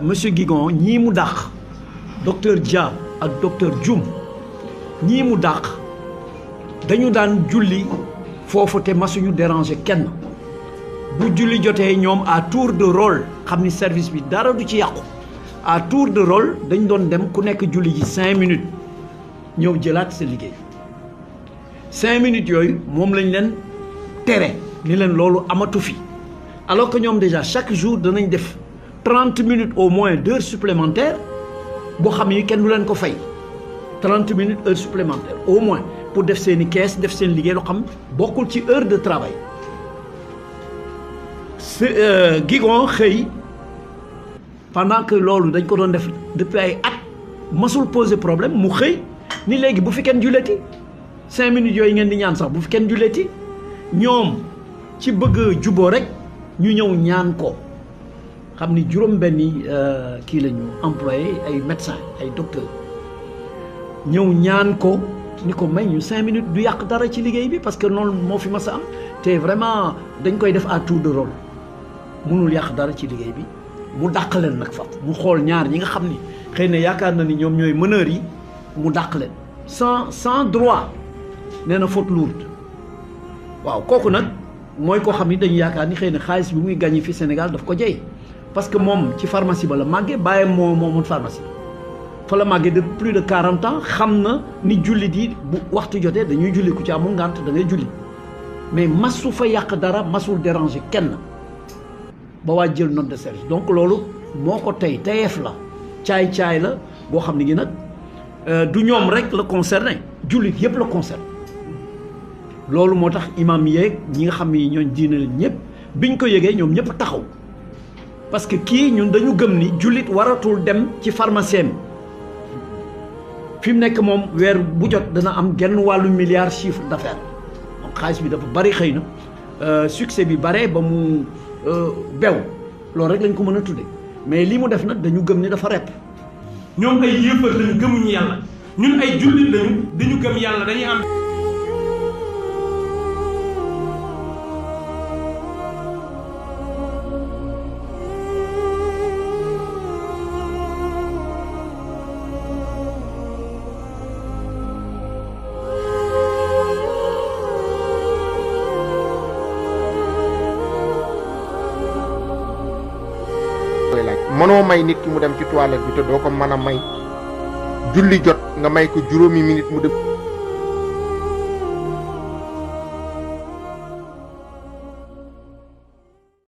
monsieur Guigon ñii mu dàq docteur Dia ak docteur Dioum ñii mu dàq dañu daan julli foofu te masuñu déranger kenn bu julli jotee ñoom à tour de rôle xam ni service bi dara du ci yàqu à tour de rôle dañ doon dem ku nekk julli ji 5 minutes ñëw jëlaat sa liggéey 5 minutes yooyu moom lañ leen tere ni leen loolu amatu fi alors que ñoom déjà chaque jour danañ def 30 minutes au moins d'heures supplémentaires boo xam ni kenn du leen ko fay 30 minutes heures supplémentaires au moins pour def seen i kees def seen liggéey loo xam bokkul ci heure de travail Guigon xëy pendant que loolu dañ ko doon def depuis ay at masul poser problème mu xëy ni léegi bu fi kenn julleti 5 minutes yooyu ngeen di ñaan sax bu fi kenn julleti ñoom ci bëgg juboo rek ñu ñëw ñaan ko xam ni juróom-benni kii la ñu employé ay médecins ay docteurs ñëw ñaan ko ni ko may ñu 5 minutes du yàq dara ci liggéey bi parce que noonu moo fi mas a am te vraiment dañ koy def à tour de rôle mënul yàq dara ci liggéey bi mu dàq leen nag faf mu xool ñaar ñi nga xam ni xëy na yaakaar na ni ñoom ñooy meneurs yi mu dàq leen sans droit nee na faute lourde waaw kooku nag mooy koo xam ni dañu yaakaar ni xëy na xaalis bi muy gagné fi Sénégal daf ko jey parce que moom ci pharmacie ba la màggee bàyyam moomoon pharmacie fa la màggee de plus de 40 ans xam na ni jullit yi bu waxtu jotee dañuy julli ku ci amul ngànt da ngay julli mais masu fa yàq dara masul déranger kenn ba waa jël note de service donc loolu moo ko tayeef la caay-caay la boo xam ne gi nag du ñoom rek la concerné jullit yëpp la concerné loolu moo tax imam yeeg ñi nga xam ni ñooñ diine leen ñëpp biñ ko yëgee ñoom ñëpp taxaw parce que kii ñun dañu gëm ni jullit waratul dem ci pharmacien fi mu nekk moom weer bu jot dana am genn wàllu milliard chiffre d'affaires donc xaalis bi dafa bari xëy na succès bi bare ba mu bew loolu rek lañ ko mën a tudde mais li mu def nag dañu gëm ni dafa repp ñoom ay yéefar lañu gëmuñu yàlla ñun ay jullit lañu dañu gëm yàlla dañuy am mënoo may nit ki mu dem ci toilette bi te doo ko mën a may julli jot nga may ko juróomi minute mu dem